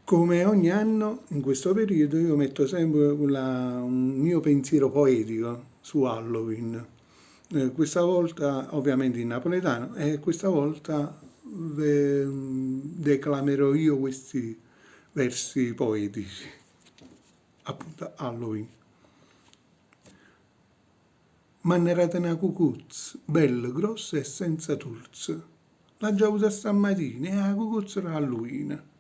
Come ogni anno in questo periodo io metto sempre un mio pensiero poetico su Halloween. Questa volta ovviamente in napoletano e questa volta declamerò io questi versi poetici. Appunto Halloween. M'hanno dato na cucuzza, bella, grossa e senza turz. L'aggio avuta stammatina, è 'a cucuzza d' Halloween.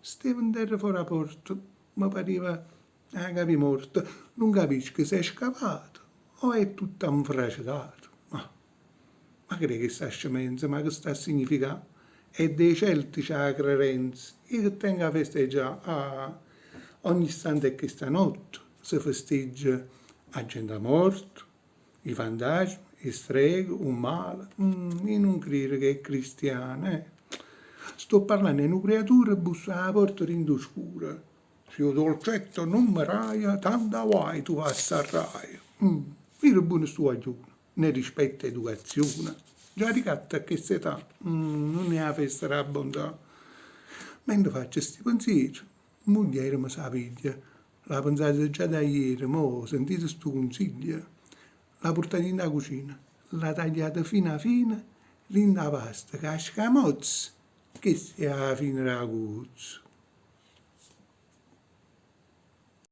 Steva 'nterra fore 'a porta, me pareva 'a capa 'e morta, nun capisco si è scavata o è tutta 'nfracetata. Ma ma che d'è chesta scemenza, ma che sta a significà? È d' 'e celtici 'a crerenza, io che tengo 'a festeggià? Ah! Ogni santo 'e chesta notte se festeggia 'a genta morta, 'E fantasmi, 'e streghe, 'o male, io nun crero che 'e cristiane, eh. Sto parlanno 'e nu criaturo bussa 'a porta dint' 'o scuro. Si 'o dolcetto nun me daje, tanta guaje tu passarraje. Vire buono stu guaglione, ne rispetta educazione. Già ricatta a chest'età, nun è 'a festa d' 'a bontà. Mentre faccio sti pensieri, Muglierema s' 'a piglia. L'ha pensato già da ieri, mo sentite stu cunsiglio. L'ha purtato dint' 'a cucina, l'ha tagliata fina fina, dint' 'a pasta cu 'a scamozza, chesta è 'a fine d' 'a cucuzza.